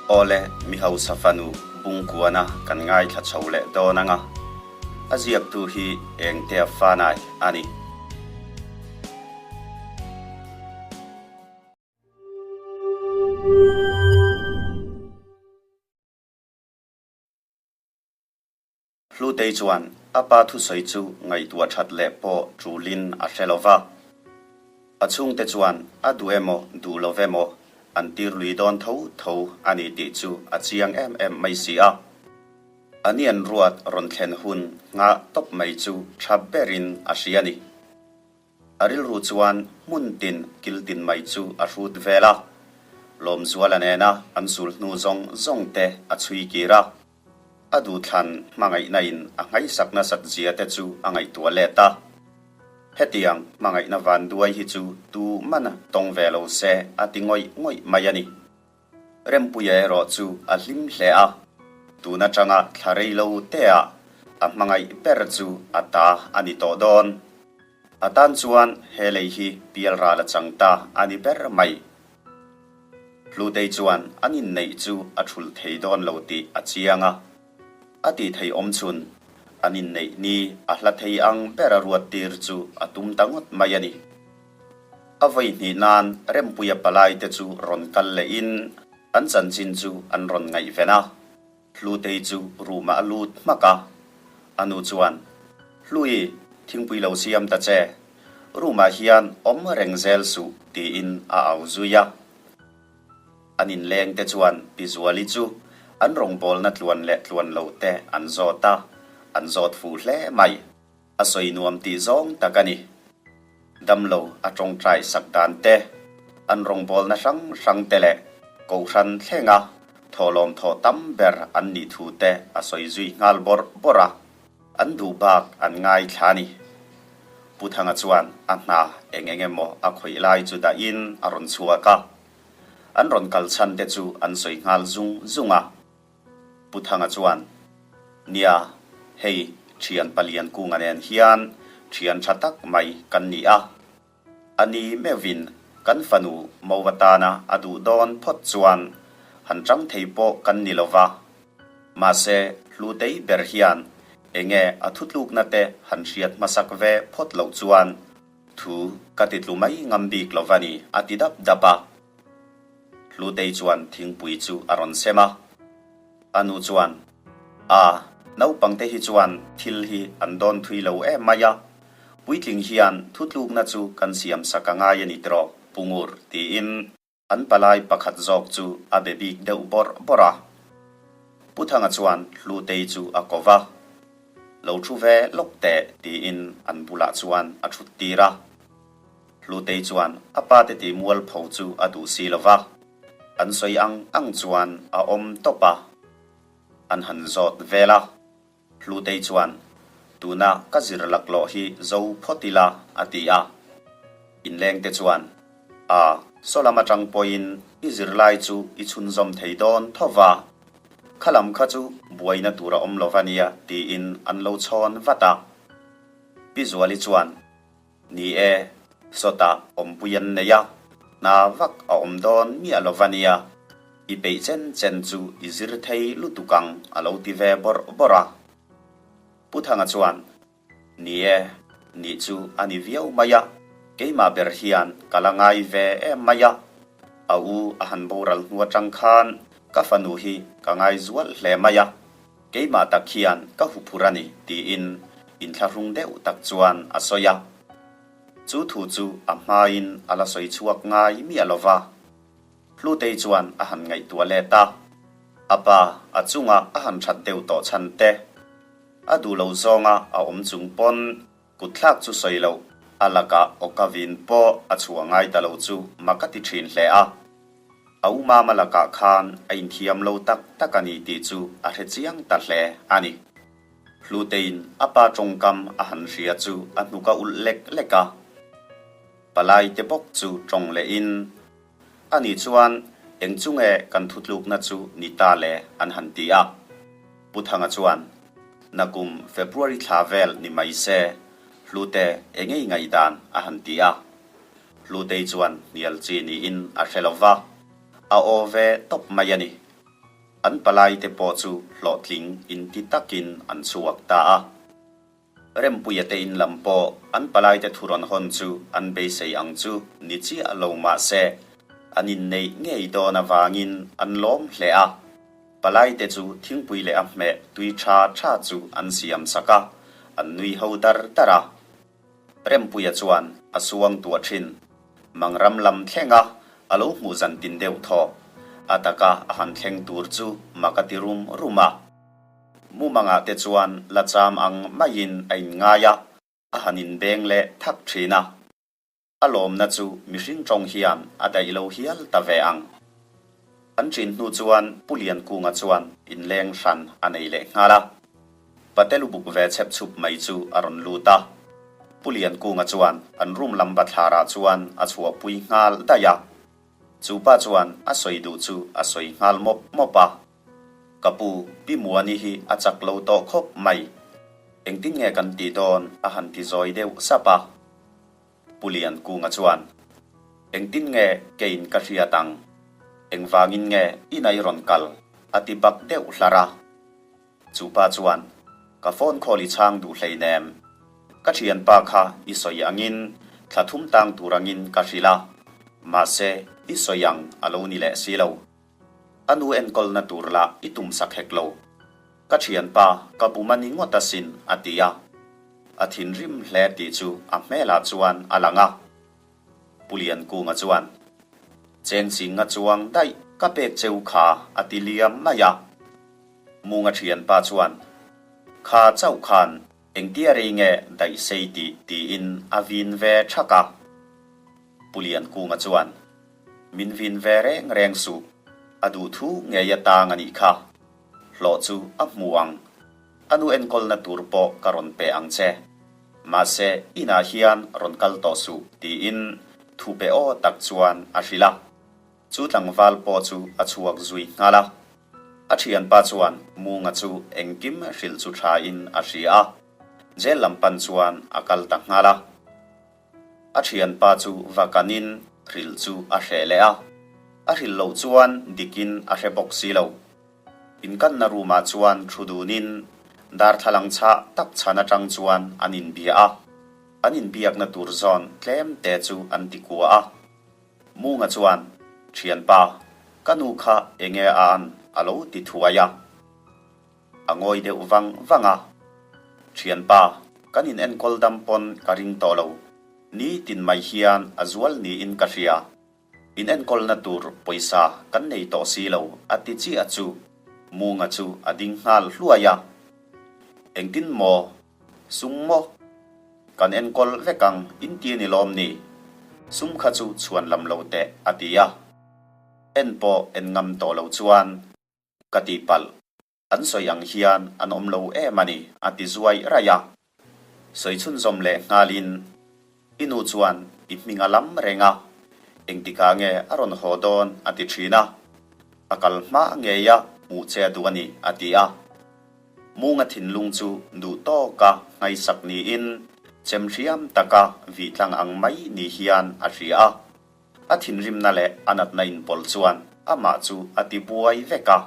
Awle, mi hausa fanu Bungkuana kan ngaithla chho leh dawn anga, a ziaktu hi Engtea Fanai a ni. Hlutei chuan a pa thusawi chu ngaihtuah that leh pawh tulin a hre lo va. A chhungte chuan a duh emaw duh lo emaw an tir lui dawn tho tho a ni tih chu a chiang em em mai si a. A nian ruat rawn thlen hun nghah tawp mai chu tha berin a hria a ni. A rilru chuan hmun tin kil tin mai chu a hrut vel a, Lawmzuala nena an sul hnu zawng zawng te a chhui kir a. A duhthlan hmangaihna in a nghaihsak nasat zia te chu a ngaihtuah let a. Hetiang hmangaihna vanduai hi chu tu man tawng ve lo se a ti ngawih ngawih mai a ni. Rempuia erawh chu a hlim hle a, tun atanga thla rei lo te ah a hmangaih ber chu a ta a ni tawh dawn. A tan chuan he lei hi pialral a chang ta a ni ber mai. Hlutei chuan an inneih chu a thulh thei dawn lo tih a chiang a. A tih thei awm chhun, an inneih ni a hla thei ang bera ruat tir chu a tum ta ngawt mai a ni. A vawi hnih nan Rempuia palai te chu rawn kal lehin an chanchin chu an rawn ngaihven a. Hlutei chu room-ah a lut hmak a. A nu chuan, Hlui, thingpui lo siam ta che. Room-ah hian awm reng zel suh, tiin a au zui a. An inleng te chuan Pi Zuali chu an rawngbawlna tluan leh tluan lo te an zawt a, an zawt fuh hle mai. A sawi nuam tih zawng tak a ni. Damlo a tawngtai sak dan te, an rawngbawlna hrang hrang te leh Kohhran thlenga thawhlawm thawh tam ber an nih thu te a sawi zui nghal bawrh bawrh a, an duh bak an ngaithla a ni. Pu Thanga chuan a hna eng eng emaw a khawih lai chu dahin a rawn chhuak a, an rawn kal chhan te chu an sawi nghal zung zung a. Pu Thanga chuan, Nia, hei thian palian kunga nen hian thian tha tak mai kan ni a. A ni meuhin kan fanu mo atana a duh dawn phawt chuan han tang thei pawh kan ni lo va. Mahse, Hlutei ber hian enge a thutlukna te han hriat hmasak ve phawt loh chuan thu ka ti tlu mai ngam bik lo va ni, a ti dap dap a. Hlutei chuan thingpui chu a rawn sem a. A nu chuan, A, naupangte hi chuan thil hi an dawn thui lo em mai a, puitling hian thutlukna chu kan siam sak a ngai a ni tiraw, Pu Ngur, tiin an palai pakhat zawk chu a be bik deuh bawrh bawrh a. Pu Thanga chuan Hlutei chu a ko va, Lo thu ve lawk teh, tiin an bulah chuan a thut tir a. Hlutei chuan a pate tih mualpho chu a duh si lo va, an sawi ang ang chuan a awm tawp a, an han zawt vel a. Hlutei chuan, Tuna ka zir laklawh hi zo phawt ila, a ti a. Inlengte chuan, A, saw lam atang pawhin i zirlai chu i chhunzawm thei dawn tho va, kha lam kha chu buaina tur a awm lo va nia, tiin an lo chhawn vat a. Pi Zuali chuan, Ni e, sawtah awmpui an nei a, hna vak a awm dawn miah lo va nia, i peih chen chen chu i zir thei lutuk ang a lo ti ve bawrh bawrh a. Pu Thanga chuan, Ni e, nih chu a ni viau mai a, keimah ber hian ka la ngai ve em mai a, a u a han boral hnu atang khan ka fanu hi ka ngai zual hle mai a. Keimah tak hian ka huphur a ni, tiin inthlahrung deuh tak chuan a sawi a. Chu thu chu a hmain a la sawi chhuak ngai miah lo va. Hlutei chuan a han ngaihtuah let a. A pa a chunga a han that deuh tawh chhan te, a duh lo zawnga a awm chung pawn kutthlak chu sawi loh, a lakah awka vin pawh a chhuah ngai ta lo chu mak a ti thin hle a. A u mama lakah khan a inthiam lo tak tak a ni tih chu a hre chiang ta hle a ni. Hluteiin a pa tawngkam a han hria chu a hnuk a ulh lek lek a. Palai te bawk chu tawng lehin, A nih chuan eng chu nge kan thutlukna chu ni ta le an han ti a. Pu Thanga chuan, Nakum February thla vel ni mai se, Hlute engei ngaihdan a han ti a. Hlutei chuan hnial chi niin a hre lo va, a aw ve tawp mai a ni. An palaite pawh chu hlawhtling inti takin an chhuak ta a. Rempuia te in lam pawh an palaite thu rawn hawn chu an beisei ang chu ni chiah lo mah se, an inneih ngei dawn avangin an lawm hle a. Palaite chu thingpui leh a hmeh tui tha tha chu an siam sak a, an nui ho dar dar a. Rempuia chuan a suang tuah thin. Mangram lam thleng a, a lo hmuh zan tin deuh thaw. A taka a han thleng tur chu mak a ti rum rum a. Mumangah te chuan la cham ang maiin a inngai a, a han inbeng leh thak thin a. A lawmna chu mihring tawng hian a daih lo hial ta ve ang. An ṭin hnu chuan Pu Liankunga chuan inleng hran a nei leh nghal a. Pate lubuk ve chhep chhup mai chu a rawn lut a. Pu Liankunga chuan an room lam bathlarah chuan a chhuahpui nghal daih a. Chu pa chuan a sawi duh chu a sawi nghal mawp mawp a. Ka pu, Pi Muani hi a chak lo tawh khawp mai. Engtin nge kan tih dawn a han ti zawi deuh sap a. Pu Liankunga chuan, Engtin nge keiin ka hriat ang? Engvangin nge i nai rawn kal? a ti bak deuh hlar a. Chu pa chuan, Ka phone call i chhang duh hleinem. Ka thianpa kha i sawi angin thla thum tang tur angin ka hrilh a, mahse i sawi ang a lo ni leh si lo. A nu enkawlna tur lah i tum sak hek lo. Ka thianpa ka bum a ni ngawt asin a ti a. A thinrim hle tih chu a hmelah chuan a lang a. Pu Liankunga chuan, Chengchinga chuang daih ka pek cheu kha a ti liam mai a. Munga thianpa chuan, Kha chauh khan engtia rei nge daih sei tih tiin a vin ve thak a. Pu Liankunga chuan, Min vin ve reng reng suh, a duh thu ngei a tang a nih kha. Hlawh chu a hmu ang. A nu enkawlna tur pawh ka rawn pe ang che. Mahse, inah hian rawn kal tawh suh, tiin thu pe aw tak chuan a hrilh a. Chu tlangval pawh chu a chhuak zui nghal a. A thianpa chuan Munga chu engkim hrilh chu thain a hria a. Jail lam pan chuan a kal ta nghal a. A thianpa chu va kanin hrilh chu a hreh leh a. A hrilh loh chuan dikin a hre bawk si lo. Inkanna room-ah chuan thu dunin darthlalang chhah tak chhan atang chuan an inbia a. An inbiakna tur zawn tlem te chu an ti kua a. Munga chuan, Thianpa, ka nu kha enge a an a lo ti thuai a. A ngawi deuh vang vang a. Thianpa, kan in enkawl dam pawn ka ring tawh lo. Ni tin mai hian a zual niin ka hria. In enkawlna tur pawisa kan nei tawh si lo a ti chiah chu Munga chu a ding nghal hluai a. Engtin maw? Sum maw? Kan enkawl vek ang in ti a ni lawm ni? Sum kha chu chhuan lam lo teh a ti a. En pawh en ngam tawh lo chuan ka tihpalh. An sawi ang hian an awm lo em a ni, a ti zuai raih a. Sawi chhunzawm leh nghalin, I nu chuan i hming a lam reng a, engtikah nge a rawn haw dawn a ti thin a. A kal hma ngei a hmuh che a duh a ni, a ti a. Munga thinlung chu duh tawka nghaisak niin chemhriam taka vih tlang ang mai ni hian a hria a. A thinrimna leh a natna inpawlh chuan amah chu a ti buai vek a.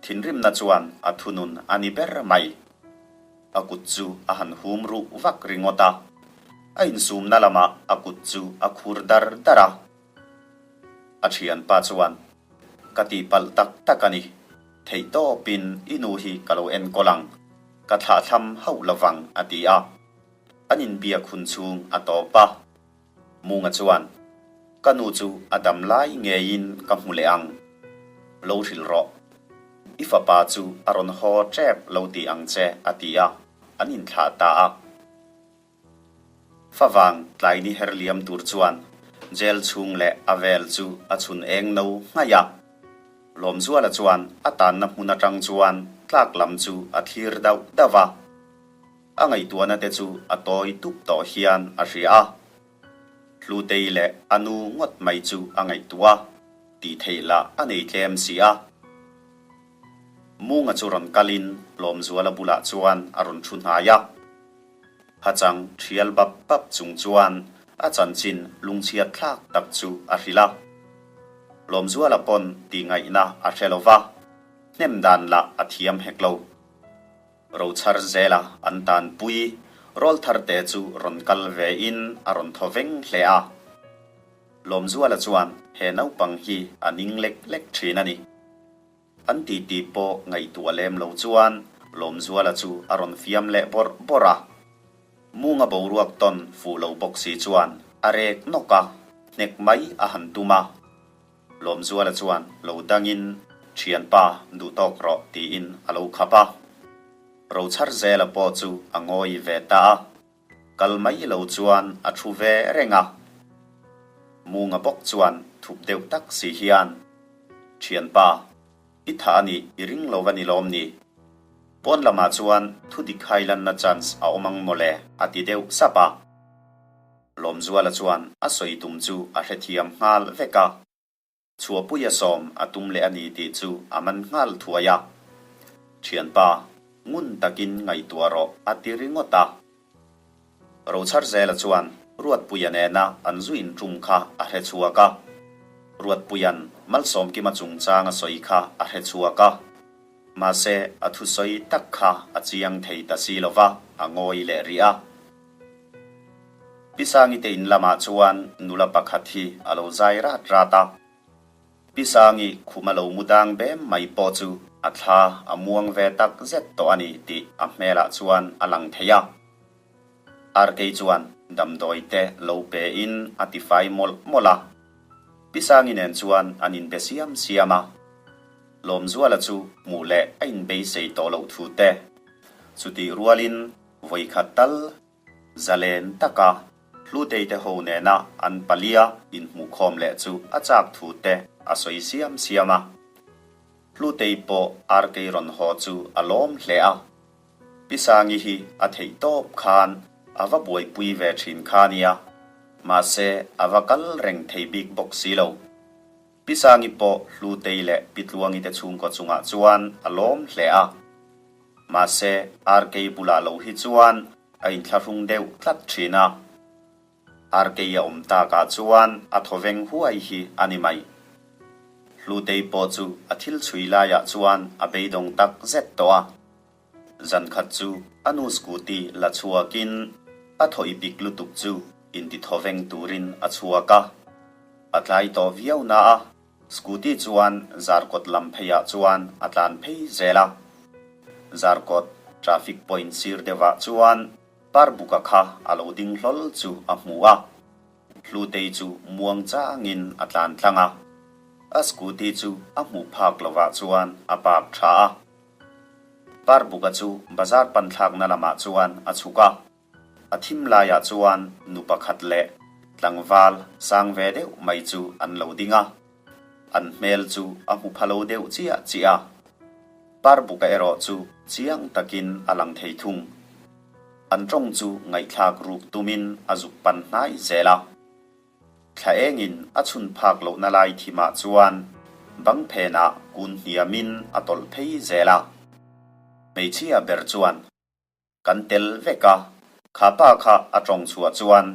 Thinrimna chuan a thunun a ni ber mai. A kut chu a han hum ruh vak ringawt a. A insumna lamah a kut chu a khur dar dar a. A thianpa chuan, Ka tihpalh tak tak a ni. Theihtawpin i nu hi ka lo enkawl ang. Ka thlahthlam hauh lovang, a ti a. An inbiak hun chhung a tawp a. Munga chuan, Ka nu chu a dam lai ngeiin ka hmu leh ang. Lo hrilh rawh. I fapa chu a rawn haw tep lo ti ang che, a ti a, an inthlah ta a. Favang tlaini her liam tur chuan jail chhung leh a vel chu a chhun eng no nghaih a. Lawmzuala chuan a tanna hmun atang chuan tlak lam chu a thlir dauh dauh a. A ngaihtuahna te chu a tawi tup tawh hian a hria a. Hlutei leh a nu ngawt mai chu a ngaihtuah a, tih theih lah a nei tlem si a. Munga chu rawn kalin Lawmzuala bulah chuan a rawn thu hnai a. Hachang thial bap bap chung chuan a chanchin lungchhiat thlak tak chu a hrilh a. Lawmzuala pawn tih ngaihna a hre lo va. Hnem dan lah a thiam hek lo. Rochhar zela an tanpui rawltharte chu rawn kal ve in a rawn thaw veng hle a. Lawmzuala chuan he naupang hi a ning lek lek thin a ni. An titi pawh ngaihtuah lem lo chuan Lawmzuala chu a rawn fiam leh bawrh bawrh a. Munga boruak tawn fuh lo bawk si chuan a rek nawk a, hnek mai a han tum a. Lawmzuala chuan lo dangin Thianpa duh tawk rawh tiin a lo khap a. Rochhar zela pawh chu a ngawi ve ta a. Kal mai lo chuan a thu ve reng a. Munga bawk chuan thup deuh tak si hian, Thianpa, i tha a nih i ring lo va ni lawm ni? Pawn lamah chuan thu dik hailanna chance a awm ang mawle a ti deuh sap a. Lawmzuala chuan a sawi tum chu a hrethiam nghal vek a. Chhuahpuia sawm a tum leh a ni tih chu a man nghal thuai a. Thianpa, ngun takin ngaihtuah rawh a ti ringawt a. Rochharzela chuan Ruatpuia nena an zu intum kha a hre chhuak a. Ruatpuia'n Malsawmkima chungchang a sawi kha a hre chhuak a. Mahse, a thusawi tak kha a chiang thei ta si lo va, a ngawi leh rih a. Pi Sangi te in lamah chuan nula pakhat hi a lo zai rat rat a. Pi Sangi khum a lo mu dang bem mai pawh chu a thla a muang ve tak zet tawh a ni tih a hmelah chuan a lang thei a. Arkei chuan damdawi te lo pe in a tifai mawlh mawlh a. Pi Sangi nen chuan an inbe siam siam a. Lawmzuala chu hmuh leh a inbeisei tawh loh thu te chutih rualin Vawikhat tal zalen taka Hlutei te ho nena an palia inhmuhkhawm leh chu a chak thu te a sawi siam siam a. Hlutei pawh Arkei rawn haw chu a lawm hle a. Pi Sangi hi a theih tawp khan a va buaipui ve thin kha nia, mahse a va kal reng thei bik bawk si lo. Pi Sangi pawh Hlutei leh Pi Tluangi te chhungkaw chungah chuan a lawm hle a. Mahse, Arkei bulah lo hi chuan a inthlahrung deuh tlat thin a. Arkei a awm takah chuan a thawveng huai hi a ni mai. Hlutei pawh chu a thil chhui laiah chuan a beidawng tak zet tawh a. Zankhat chu a nu scooty la chhuakin a thaw i pik lutuk chu inti thawveng turin a chhuak a. A tlai tawh viau na a. Scooty chuan Zarkawt lam pheiah chuan a tlan phei zel a. Zarkawt traffic point sir deuhah chuan Parbuka kha a lo ding hlawl chu a hmu a. Hlutei chu muang changin a tlan tlang a. A scooty chu a hmuh phak lovah chuan a park tha a. Parbuka chu bazar pan thlakna lamah chuan a chhuk a. A thim laiah chuan nu pakhat leh tlangval sang ve deuh mai chu an lo ding a, an hmel chu a hmu pha lo deuh chiah chiah a. Parbuka erawh chu chiang takin a lang thei thung. An tawng chu ngaihthlak ruk tumin a zuk pan hnai zel a. Thla engin a chhun phak lohna lai thimah chuan bang phenah kun hniamin a tawlh phei zel a. Hmeichhia ber chuan Kan tel vek a, kha pa kha a tawng chhuah chuan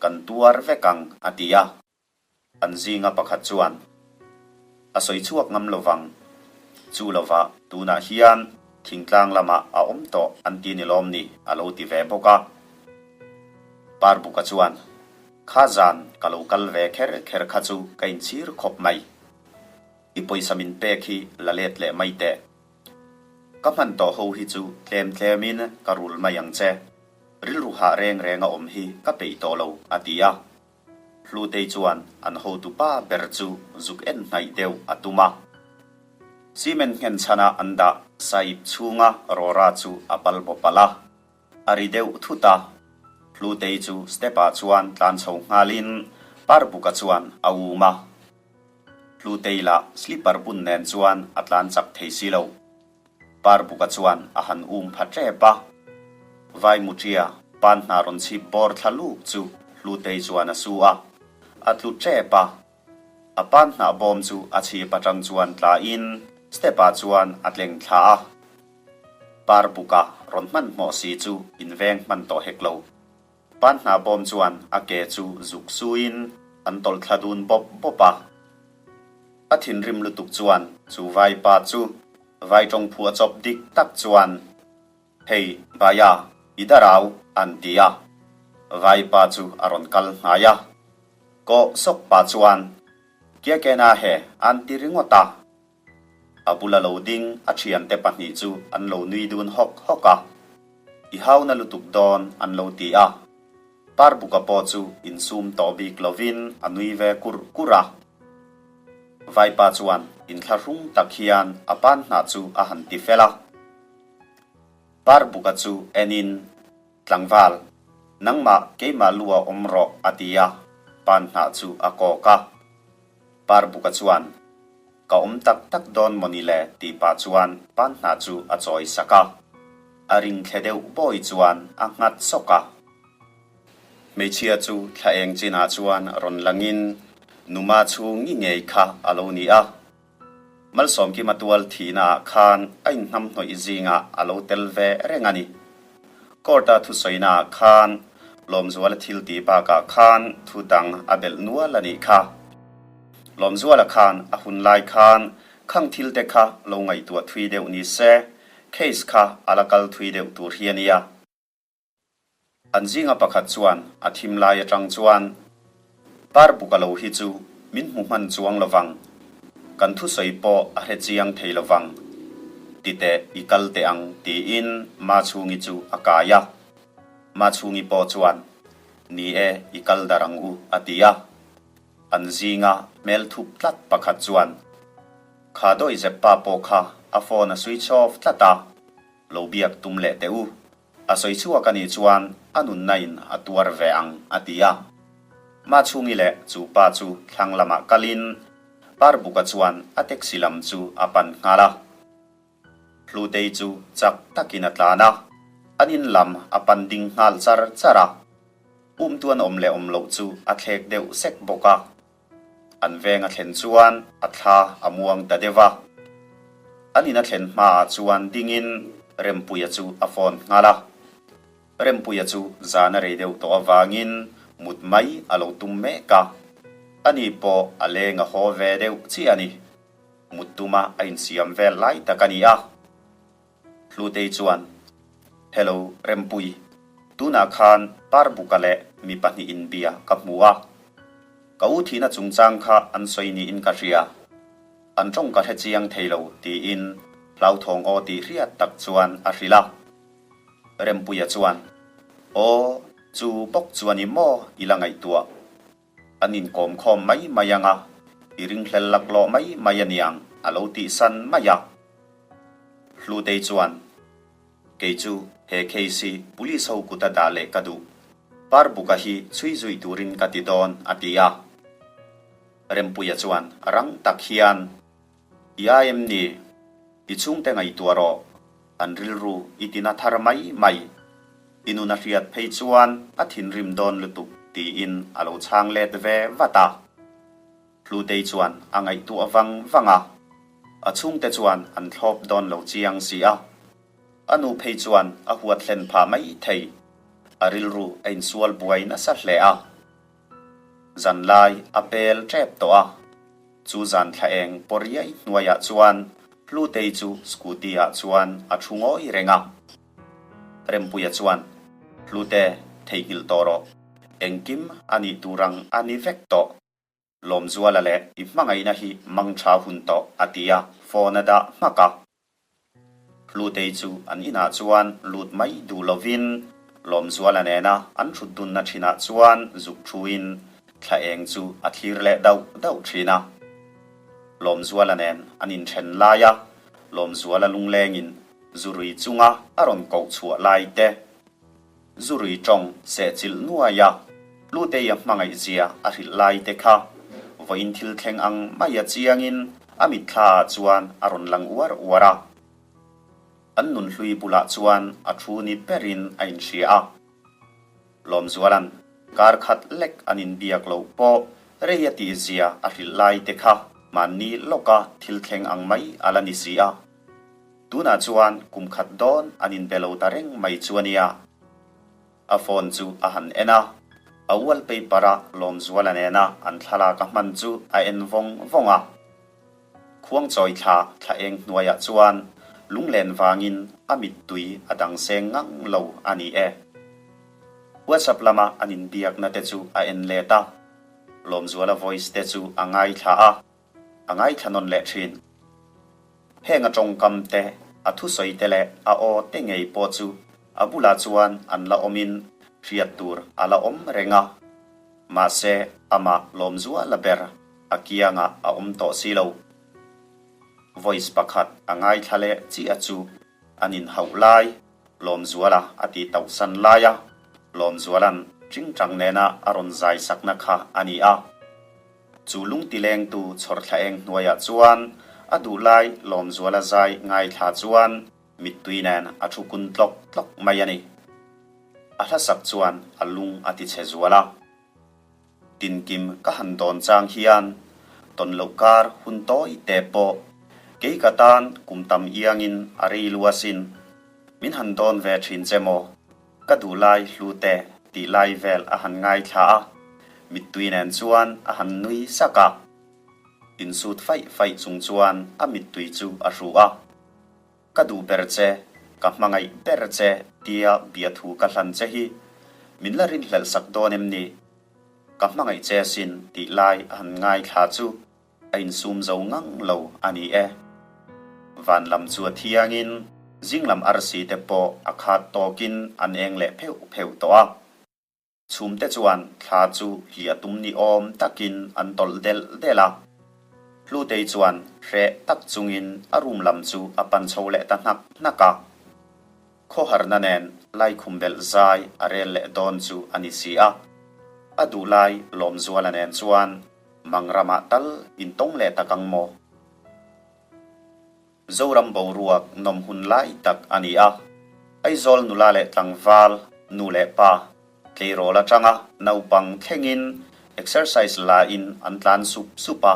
kan tuar vek ang a ti a. An zinga pakhat chuan a sawi chhuak ngam lo vang. Chu lovah tunah hian thingtlang lamah a awm tawh an ti ni lawm ni a lo ti ve bawk a. Parbuka chuan, Kha zan ka lo kal ve kher kher kha chu ka inchhir khawp mai. I pawisa min pek hi la let leh mai teh. Ka hman tawh ho hi chu tlem tlemin ka rul mai ang che. Rilru hah reng reng a awm hi ka peih tawh lo, a ti a. Hlutei chuan an hotupa ber chu zuk en hnaih deuh a tum a. Cement nghen chhana an dah sahip chhunga rawra chu a pal baw palh a. A ri deuh thut a. Hlutei chu step-ah chuan tlan chho nghalin Parbuka chuan a um a. Hlutei lah slipper bun nen chuan a tlan chak thei si lo. Parbuka chuan a han um pha tep a. Vaimuṭia pan hna rawn chhip bawr thla luk chu Hlutei chuan a su a. A tlu tep a. A pan hnah bawm chu a chhip atang chuan tla in step ah chuan a tleng thla a. Parbuka rawn hmanhmawh si chu inveng hman tawh hek lo. Pan hna bawm chuan a ke chu zuk suin an tawlh thla dun bawp bawp a. A thinrim lutuk chuan chu vaipa chu. Vai tawng phuah chawp dik tak chuan, Hei, Bhaiya, i darau, an ti a. Vaipa chu a rawn kal hnai a. Kawh sawk pa chuan, Kya kehna he, an ti ringawt a. A bula lo ding a thiante pahnih chu an lo nui dun hawk hawk a. I hauna lutuk dawn, an lo ti a. Parbuka pawh chu insum tawh bik lovin a nui ve kurh kurh a. Vaipa chuan inthlahrung tak hian a pan hnah chu a han ti fel a. Parbuka chu enin, Tlangval, nangmah keimah lu a awm rawh a ti a, pan hnah chu a kawk a. Parbuka chuan, Ka awm tak tak dawn mawni le tih pah chuan pan hnah chu a chawi sak a. A ring thle deuh bawi chuan a nghat sawk a. Hmeichhia chu thla eng chinah chuan rawn langin Numa chhung ngi ngei kha a lo ni a. Malsawmkima tual thihnaah khan a inhnamhnawih zingah a lo tel ve reng a ni. Court-a thusawinaah khan Lawmzuala thil tih bakah khan thu dang a belh nual a nih kha. Lawmzuala khan a hun lai khan khang thil te kha lo ngaihtuah thui deuh ni se, case kha a la kal thui deuh tur hi a nia. An zinga pakhat chuan a thim lai atang chuan, Parbuka lo hi chu min hmu hman chuang lovang, kan thusawi pawh a hre chiang thei lovang, titeh i kal teh ang tiin Machhungi chu a kai a. Machhungi pawh chuan, Ni e, i kal dar ang u a ti a. An zinga hmel thup tlat pakhat chuan, Kha dawihzep pa pawh kha a phone a switch off tlat a, lo biak tum leh teh u. A sawi chhuak a nih chuan a nunna in a tuar ve ang a ti a. Machhungi leh chu pa chu thlang lamah kalin Parbuka chuan a taxi lam chu a pan nghal a. Hlutei chu chak takin a tlan a, an in lam a pan ding nghal char char a. Umtu an awm leh awm loh chu a thlek deuh sek bawk a. An veng a thlen chuan a thla a muang ta deuh a. An in a thlen hmaah chuan dingin Rempuia chu a phone nghal a. Rempuia chu zan a rei deuh tawh avangin mut mai a lo tum mek a. Ani pawh a leng a haw ve deuh chiah a ni. Mut tuma a insiam vel lai tak a ni a. Hlutei chuan, Hello, Rempui. Tunah khan Parbuka leh mi pahnih inbia ka hmu a. Ka u thihna chungchang kha an sawi niin ka hria. An tawng ka hre chiang thei lo, tiin hlauthawng aw tih hriat tak chuan a hrilh a. Rempuia chuan, Aw, chu bawk chuan i maw i la ngaihtuah? An inkawm khawm mai mai ang a, i ringhlel laklawh mai mai a niang a lo tihsan mai a. Hlutei chuan, Kei chu he case hi police ho kuta dah leh ka duh. Parbuka hi chhui zui turin ka ti dawn a ti a. Rempuia chuan rang tak hian, I ai em ni? I chhungte ngaihtuah rawh. An rilru i tina thar mai mai. I nun a hriat phei chuan a thinrim dawn lutuk tiin a lo chhang let ve vat a. Hlutei chuan a ngaihtuah vang vang a. A chhungte chuan an thlawp dawn lo chiang si a. A nu phei chuan a huat hlen phah mai thei. A rilru a insual buai nasa hle a. Zanlai a pel tep tawh a. Chu zan thla eng pawriai hnuaiah chuan Hlutei chu scooty ah chuan a thu ngawi reng a. Rempuia chuan, Hlute, theihnghilh tawh rawh. Engkim a nih tur ang a ni vek tawh. Lawmzuala leh i hmangaihna hi mang tha hun tawh, a ti a, phone a dah hmak a. Hlutei chu an inah chuan lut mai duh lovin Lawmzuala nena an thut dunna thinah chuan zuk thuin thla eng chu a thlir leh dauh dauh thin a. Lawmzuala nen an inthen lai a, Lawmzuala lunglengin zurui chunga a rawn koh chhuah lai te, Zurui tawng sehchilh nuai a, Hlutei a hmangaih zia a hrilh lai te kha vawiin thil thleng ang mai a chiangin a mitthla ah chuan a rawn lang uar uar a. An nunhlui bulah chuan a thu ni berin a inhria a. Lawmzuala'n kar khat lek an inbiak loh pawh rei a tih zia a hrilh lai te kha mahni lawka thil thleng ang mai a la ni si a. Tunah chuan kum khat dawn an inbe lo ta reng mai chu a nia. A phone chu a han en a, a wallpaper a Lawmzuala nena an thlalak a hman chu a en vawng vawng a. Khuangchawi thla thla eng hnuaiah chuan lunglen vangin a mittui a dang seng ngang lo a ni e. WhatsApp lama an inbiakna te chu a en let a, Lawmzuala voice te chu a ngaithla a, a ngaithla nawn leh thin. Heng a tawngkam te, a thusawi te leh a aw te ngei pawh chu a bulah chuan an la awmin hriat tur a la awm reng a. Mahse, amah Lawmzuala ber a kiangah a awm tawh si lo. Voice pakhat a ngaithla leh chiah chu an inhauh lai Lawmzuala a tih tauhsan lai a, Lawmzuala'n tingtang nena a rawn zai sakna kha a ni a. Chu lungtilengtu chhawrthla eng hnuaiah chuan a duhlai Lawmzuala zai ngaithla chuan mittui nen a thu kun tlawk tlawk mai a ni. A hlasak chuan a lung a tichhe zual a. Tinkim ka han dawn chang hian tawn loh kar hun tawi te pawh kei ka tan kum tam iangin a rei lu asin. Min han dawn ve thin che maw? Ka duh lai hlu te tih lai vel a han ngaithla a, mittui nen chuan a han nui sak a. Insut faih faih chung chuan a mittui chu a hru a. Ka duh ber che, ka hmangaih ber che tia biathu ka hlan che hi min la rinhlelh sak dawn em ni? Ka hmangaih che asin tih lai a han ngaithla chu a insum zo ngang lo a ni e. Van lam chu a thiangin zing lam arsi te pawh a khat tawkin an eng leh pheuh pheuh tawh a. Chhumte chuan thla chu hliah tum ni awm takin an tawlh delh delh a. Hlutei chuan hreh tak chungin a room lam chu a pan chho leh ta hnak hnak a. Khawharna nen laikhum belh zai a rel leh dawn chu a ni si a. A duhlai Lawmzuala nen chuan Mangramah tal intawng leh tak ang maw? Zoram boruak nawm hun lai tak a ni a, Aizawl nula leh tlangval, nu leh pa, tleirawl atanga naupang thlengin exercise la in an tlan sup sup a.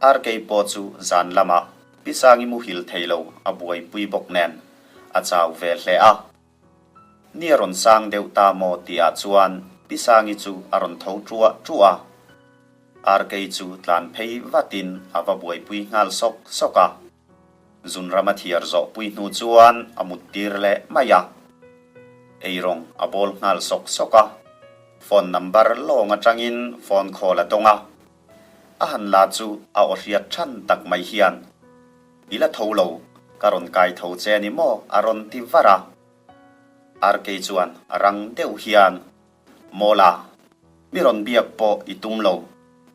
Arkei pawh chu zan lamah Pi Sangi muhil thei lo a buaipui bawk nen a chau ve hle a. Ni a rawn sang deuh ta maw tihah chuan Pi Sangi chu a rawn tho ṭuah ṭuah a. Arkei chu tlan phei vatin a va buaipui nghal sawk sawk a. Zunram a thiar zawhpui hnu chuan a mut tir leh mai a. Eirawng a bawl nghal sawk sawk a. Phone number lawng atangin phone call a dawng a. A han la chu a aw hriat than tak mai hian, I la tho lo, ka rawn kai tho che ni maw? a rawn ti var a. Arkei chuan rang deuh hian, Mawla, mi rawn biak pawh i tum lo,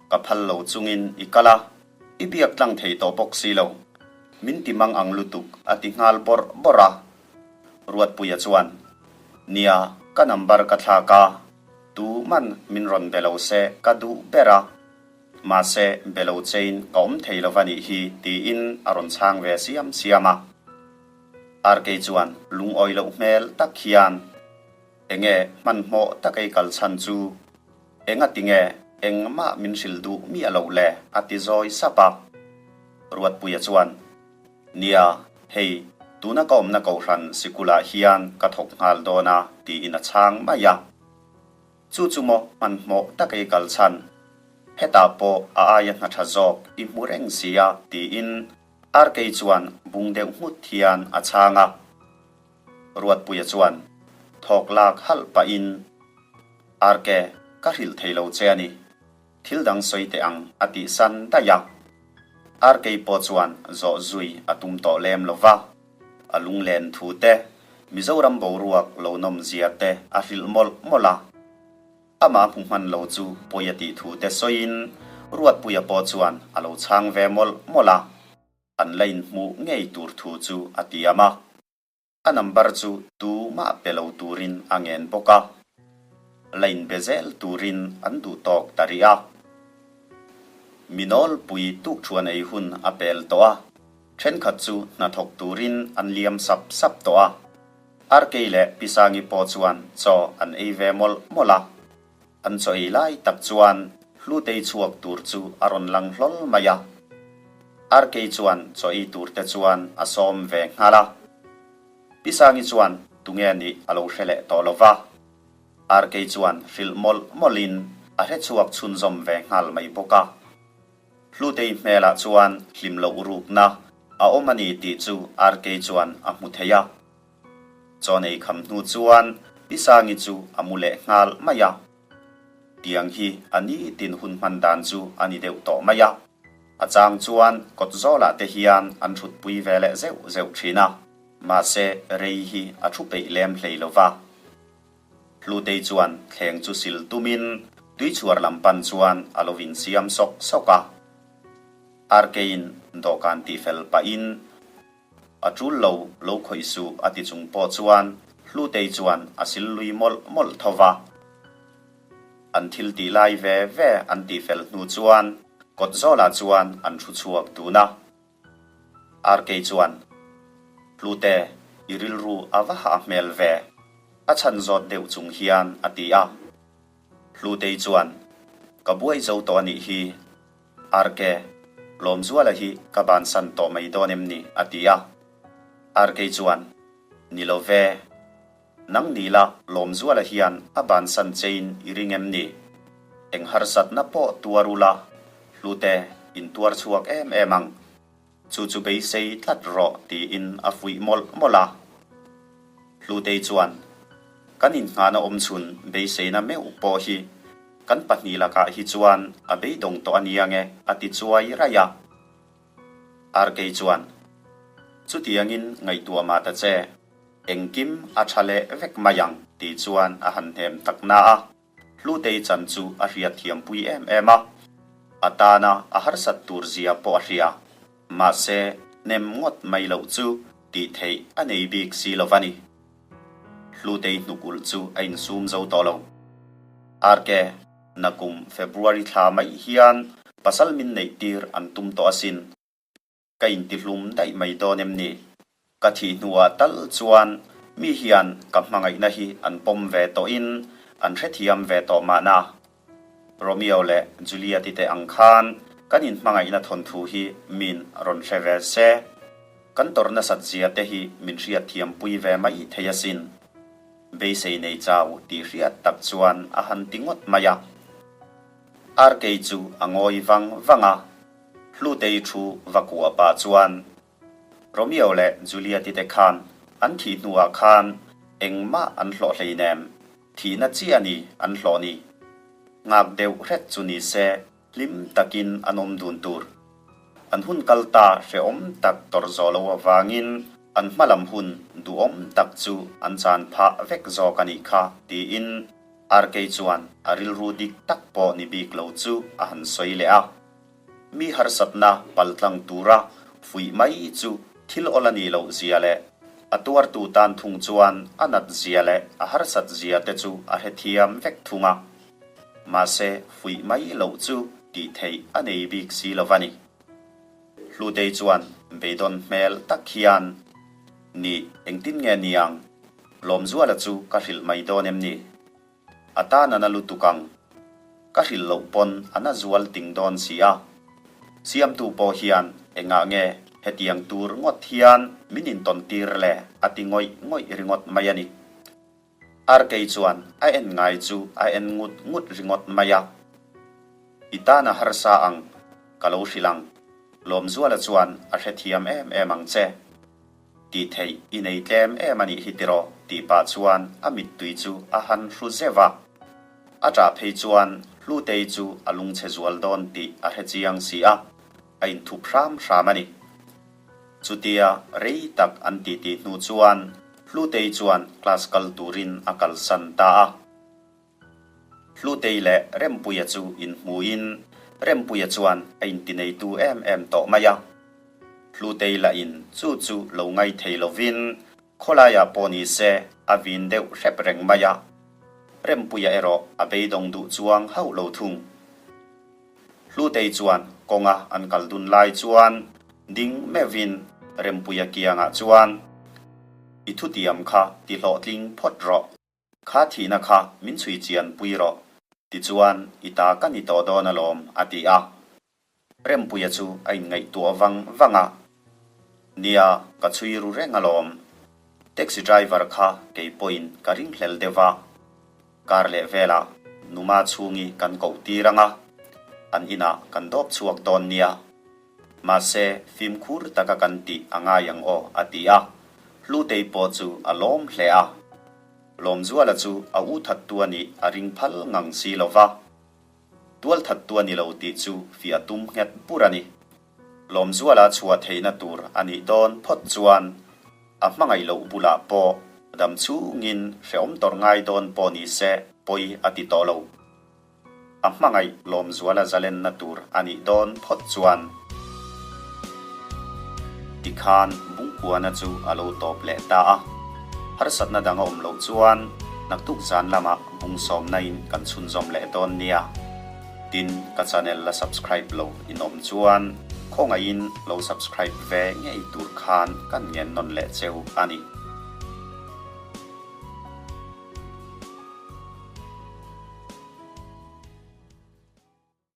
ka phal lo chungin i kal a, i biak tlang thei tawh bawk si lo, min ti mang ang lutuk a ti nghal bawrh bawrh a. Ruatpuia chuan, Nia, ka number ka thlak a, tu man min rawn be lo se ka duh ber a, mahse be lo chein ka awm thei lo va nih hi tiin a rawn chhang ve siam siam a. Arkei chuan lungawi loh hmel tak hian, Enge hmanhmawh tak ei kal chhan chu enga tinge engmah min hrilh duh miah loh le a ti zawi sap a. Ruatpuia chuan, Nia, hei tuna ka awmna kohhran sikulah hian ka thawk nghal dawn a tiin a chhang mai a. Chu chu maw hmanhmawh tak ei kal chhan, hetah pawh a aia hna tha zawk i hmu reng si a tiin Arkei chuan bung deuh nghut hian a chhang a. Ruatpuia chuan thawk lak halh pahin, Arke, ka hrilh thei lo che a ni. Thil dang sawi teh ang, a tih san daih a. Arkei pawh chuan zawh zui a tum tawh lem lo va. A lunglen thu te, Mizoram boruak lo nawm zia te a hrilh mawlh mawlh a. Amah hmu hman lo chu pawi a tih thu te sawiin Ruatpuia pawh chuan a lo chhang ve mawlh mawlh a. An la inhmuh ngei tur thu chu a tiam a. A number chu tu mah pe lo turin a ngen bawk a. La inbe zel turin an duh tawk ta rih a. Mi nawlpui tukthuan ei hun a pel tawh a, thenkhat chu hnathawk turin an liam sap sap tawh a. Arkei leh Pisangi pawh chuan chaw an ei ve mawlh mawlh a. An chaw ei lai tak chuan Hlutei chhuak tur chu a rawn lang hlawl mai a. Arkei chuan chaw ei tur te chuan a sawm ve nghal a. Pi Sangi chuan tunge nih a lo hre leh tawh lo va. Arkei chuan hrilh mawlh mawlhin a hre chhuak chhunzawm ve nghal mai bawk a. Hlutei hmelah chuan hlim loh rukna a awm a ni tih chu RK chuan a hmu thei a. Chawnei kham hnu chuan Pi Sangi chu a mu leh nghal mai a. Tiang hi a nitin hun hman dan chu a ni deuh tawh mai a. A chang chuan kawt zawlah te hian an thutpui ve leh zeuh zeuh thin a, mahse rei hi a thu peih lem hlei lo va. Hlutei chuan thleng chu sil tumin tuichhuar lam pan chuan a lo insiam sawk sawk a. Arkeiin dawhkan tihfel pahin a tul lo lo khawih suh a ti chung pawh chuan Hlutei chuan a sil lui mawlh mawlh tho va. An thil tih lai ve ve an tihfel hnu chuan kawt zawlah chuan an thu chhuak dun a. RK chuan, Hlute, i rilru a va hah hmel ve, a chhan zawt deuh chung hian a ti a. Hlutei chuan, Ka buai zo tawh a nih hi, RK, Lawmzuala hi ka bansan tawh mai dawn em ni? a ti a. RK chuan, Ni lo ve. Nang ni la, Lawmzuala hian a bansan chein i ring em ni? Eng harsatna pawh tuar ula, Hlute, in tuar chhuak em em ang. Chu chu beisei tlat rawh tiin a fuih mawlh mawlh a. Hlutei chuan, Kan innghahna awm chhun beiseina meuh pawh hi kan pahnih lakah hi chuan a beidawng tawh a nia nge a ti chuai raih a. RK chuan, Chutiangin ngaihtuah mah ta che, engkim a tha leh vek mai ang tih chuan a han hnem tak na a, Hlutei chan chu a hriat thiampui em em a, a tana a harsat tur zia pawh a hria, mahse hnem ngawt mai loh chu tih theih a nei bik si lo va ni. Hlutei hnuk ulh chu a insum zo tawh lo. RK. Nakum February thla mai hian pasal min neih tir an tum tawh asin. Ka intihlum daih mai dawn em ni? Ka thih hnuah tal chuan mi hian ka hmangaihna hi an pawm ve tawhin an hrethiam ve tawh mahna. Romeo leh Juliet-i te ang khan kan inhmangaihna thawnthu hi min rawn hre ve se. Kan tawrh nasat zia te hi min hriatthiampui ve mai thei asin. Beisei nei chau tih hriat tak chuan a han ti ngawt mai a. Arkei chu a ngawi vang vang a, Hlutei thu va kuah pah chuan Romeo leh Juliet-i te khan an thih hnuah khan engmah an hlawh hleinem, thihna chiah a ni an hlawh ni. Nghak deuh hret chu ni se Hlim takin an awm dun tur. An hun kal ta hrehawm tak tawrh zawh loh avangin an hma lam hun duhawm tak chu an chan phah vek zawk a nih kha tiin RK chuan a rilru dik tak pawh ni bik lo chu a han sawi leh a. Mi harsatna paltlang tura fuih mai chu thil awl a nih loh zia leh a tuartu tan thung chuan a nat zia leh a harsat zia te chu a hrethiam vek thung a. Mahse, fuih mai loh chu tih theih a nei bik si lo va ni. Hlutei chuan beidawn hmel tak hian, Ni, engtin nge ni ang? Lawmzuala chu ka hrilh mai dawn em ni? A tan a na lutuk ang. Ka hrilh loh pawn a na zual ting dawn si a. Siamtu pawh hian engah nge hetiang tur ngawt hian min intawn tir le a ti ngawih ngawih ringawt mai a ni. Arkei chuan a en ngai chu a en ngut ngut ringawt mai a. I tan a harsa ang, ka lo hrilh ang. Lawmzuala chuan a hrethiam em em ang che. Tih theih i nei tlem em a nih hi tiraw tih pah chuan a mittui chu a han hru zeuh a. A ṭah phei chuan Hlutei chu a lungchhe zual dawn tih a hrechiang si a, a inthup hram hram a ni. Chutia rei tak an titi hnu chuan Hlutei chuan class kal turin a kalsan ta a. Hlutei leh Rempuia chu inhmuin Rempuia chuan a intineitu em em tawh mai a. Hlutei lahin chu chu lo ngai thei lovin khawlaiah pawh ni se a vin deuh hrep reng mai a. Rempuia erawh a beidawng duh chuang hauh lo thung. Hlutei chuan kawnga an kal dun lai chuan ding meuhin Rempuia kiangah chuan, I thutiam kha ti hlawhtling phawt rawh. Kha thihna kha min chhui chian pui rawh. Tichuan i ta ka ni tawh dawn alawm, a ti a. Rempuia chu a inngaihtuah vang vang a. Nia, ka chhui ru reng alawm. Taxi driver kha kei pawhin ka ringhlel deuh va. Kar leh velah Numa chhungi kan koh tir ang a. An inah kan dawp chhuak dawn nia. Mahse, fimkhur taka kan tih a ngai ang aw, a ti a. Hlutei pawh chu a lawm hle a. Lawmzuala chu a u thattu a nih a ring phal ngang si lo va. Tual thattu a ni lo tih chu fiah tum nghet bur a ni. Lawmzuala chhuah theihna tur a nih dawn phawt chuan a hmangaih loh bulah pawh dam chungin hrehawm tawrh ngai dawn pawh ni se pawi a ti tawh lo. A hmangaih Lawmzuala zalenna tur a nih dawn phawt chuan tikhan Bungkuana chu a lo tawp leh ta a. Harsatna dang a awm loh chuan naktuk zan lamah Bungsawmna in kan chhunzawm leh dawn nia. Tin, ka channel la subscribe lo in awm chuan khawngaihin lo subscribe ve ngei tur khan kan ngen nawn leh cheu a ni.